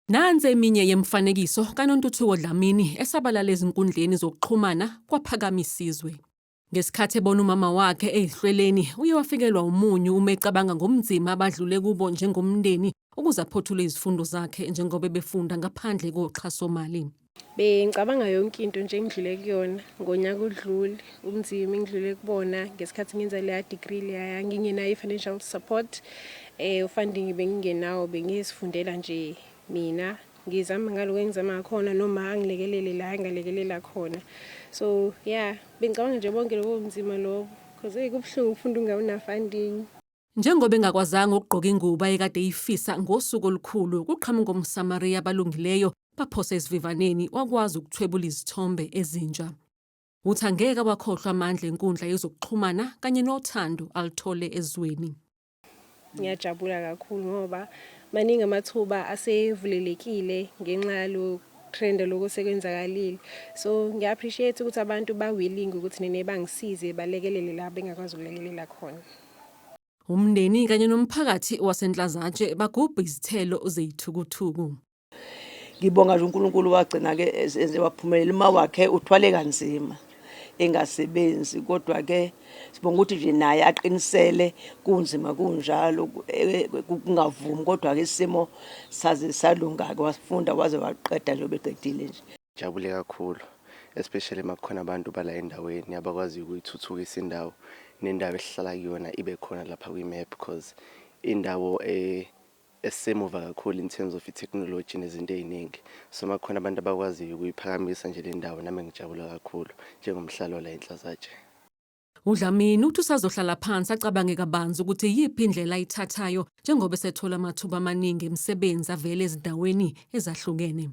Nansi eminye yemifanekiso kaNontuthuko Dlamini esabalala ezinkundleni zokuxhumana kwaphakama isizwe. Ngesikhathi ebona umama wakhe eyihlweleni, uye wafikelwa umunyu uma ecabanga ngobunzima abadlule kubo njengomndeni ukuze aphothule izifundo zakhe njengoba ebefunda ngaphandle koxhasomali. Bengicabanga yonke into nje engidlule kuyona ngonyaka odlule, ubunzima engidlule kubona ngesikhathi ngenza leya degree leya, ngingenayo i-financial support, funding bengingenawo, bengizifundela nje mina, ngizama ngaloko engizama ngakhona noma angilekelele la engalekelela khona. So yeah, bengicabanga nje bonke lobo bunzima lobo because hey, kubuhlungu ukufunda ungawuna funding. Njengoba engakwazanga ukugqoka ingubo ayekade eyifisa ngosuku olukhulu, kuqhamuka omSamariya abalungileyo baphosa esivivaneni wakwazi ukuthwebula izithombe ezintsha. Uthi angeke awakhohlwa amandla enkundla yezokuxhumana kanye nothando aluthole ezweni. Ngiyajabula kakhulu ngoba maningi amathuba asevulelekile ngenxa yalo trend lokho sekwenzakalile. So ngiya-appreciate ukuthi abantu ba-willing ukuthi nene bangisize, balekelele la bengakwazi ukulekelela khona. Umndeni kanye nomphakathi waseNhlazatshe bagubha izithelo zeyithukuthuku. Ngibonga nje uNkulunkulu wagcina-ke enze waphumelela. Uma wakhe uthwale kanzima engasebenzi, kodwa-ke sibonga ukuthi nje naye aqinisele, kunzima kunjalo, kungavumi, kodwa-ke isimo saze salunga-ke, wafunda waze waqeda nje obeqedile nje. Jabule kakhulu, especially makukhona abantu bala endaweni abakwaziyo ukuyithuthukisa indawo nendawo esihlala kuyona ibe khona lapha kwi-map, because indawo esemuva kakhulu in terms of i-technology nezinto ey'ningi. So makukhona abantu abakwaziyo ukuyiphakamisa nje le ndawo, nami ngijabula kakhulu njengomhlali wala eNhlazatshe. UDlamini uthi usazohlala phansi acabange kabanzi ukuthi yiphi indlela ayithathayo njengoba esethola amathuba amaningi emisebenzi avele ezindaweni ezahlukene.